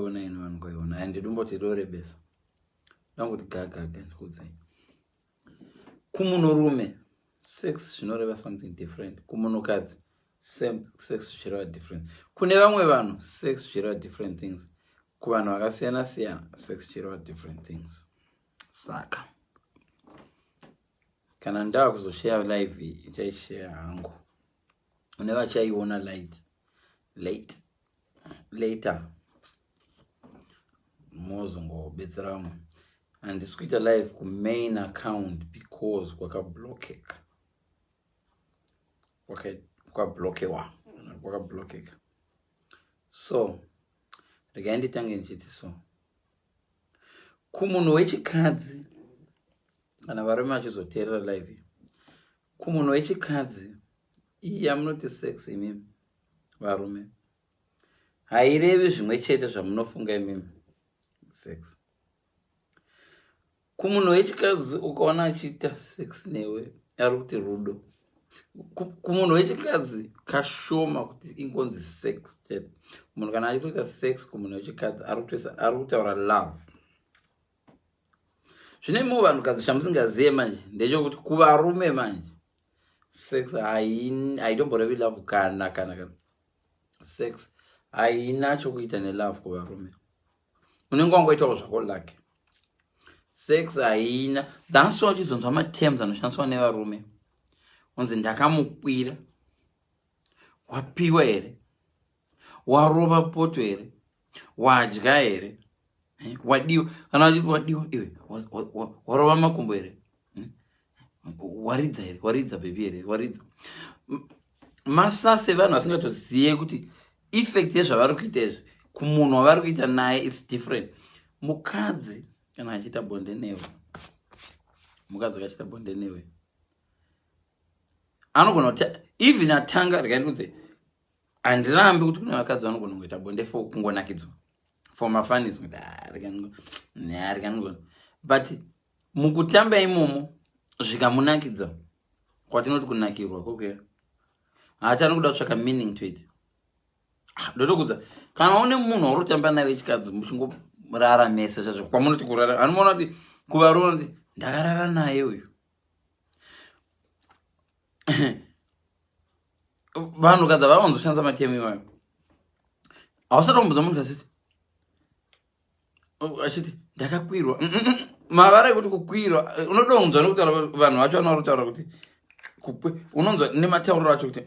Ona ino vanongoiona, handidomboti dorebesa, ndangoti gagaga ndikuudzei. Kumunhurume sex zvinoreva something different, kumunhukadzi sex zvichireva different, kune vamwe vanhu sex zvichireva different things, kuvanhu vakasiyana siyana sex zvichireva different things. Saka kana ndava kuzosheya live iyi, ichaisheya hangu une vachaiona light late later, mozongobetsera vamwe. Handisi kuita live kumain account because kwakablokeka, kwakablokewa, kwakablokeka. So regai nditange ndichiti, so kumunhu wechikadzi, kana varume vachizoteerera live, kumunhu wechikadzi iyi yamunoti sex imimi varume hairevi zvimwe chete zvamunofunga imimi sex. Kumunhu wechikadzi, ukaona achiita sex newe, ari kuti rudo. Kumunhu wechikadzi kashoma kuti ingonzi sex chete. Munhu kana achitoita sex, kumunhu wechikadzi ari kutaura love. Zvine imwe vanhukadzi chamusingazive manje ndechekuti kuvarume manje sex haitomborevi love kana kana kana. Sex haina chokuita nelove kuvarume. Unenge wangoitawo zvako lake, sex haina. That's why uchizonzwa materms anoshandiswa nevarume, unzi ndakamukwira, wapiwa here, warova poto here, wadya here, wadiwa. Kana vachiti wadiwa, iwe warova makumbo here, Waridza here, waridza baby here, waridza. Masase vanhu vasingatozive kuti effect yezvavari kuita izvi kumunhu wavari kuita naye is different. Mukadzi kana achiita bonde newe, mukadzi akachiita bonde newe, anogona kuti even atanga, regai ndikudze, handirambi kuti kune vakadzi vanogona kungoita bonde for kungonakidzwa, for mafunnies, kuti ah, but mukutamba imomo zvikamunakidza, kwatinoti kunakirwa kokuya, haachani kuda kutsvaka meaning to it. Ah, ndotokudza, kana une munhu wauri kutamba naye wechikadzi, muchingorara mese zvazvo, kwamunoti kurara, anomaona kuti kuvarume kuti ndakarara naye uyu, vanhukadzi havawanzoshandisa matemu iwayo. Hausati wambudza munhu kasiti achiti ndakakwirwa. Mavara ekuti kukwirwa unodonzwa nekutaura vanhu vacho vanovari kutaura kuti unonzwa nematauriro acho kuti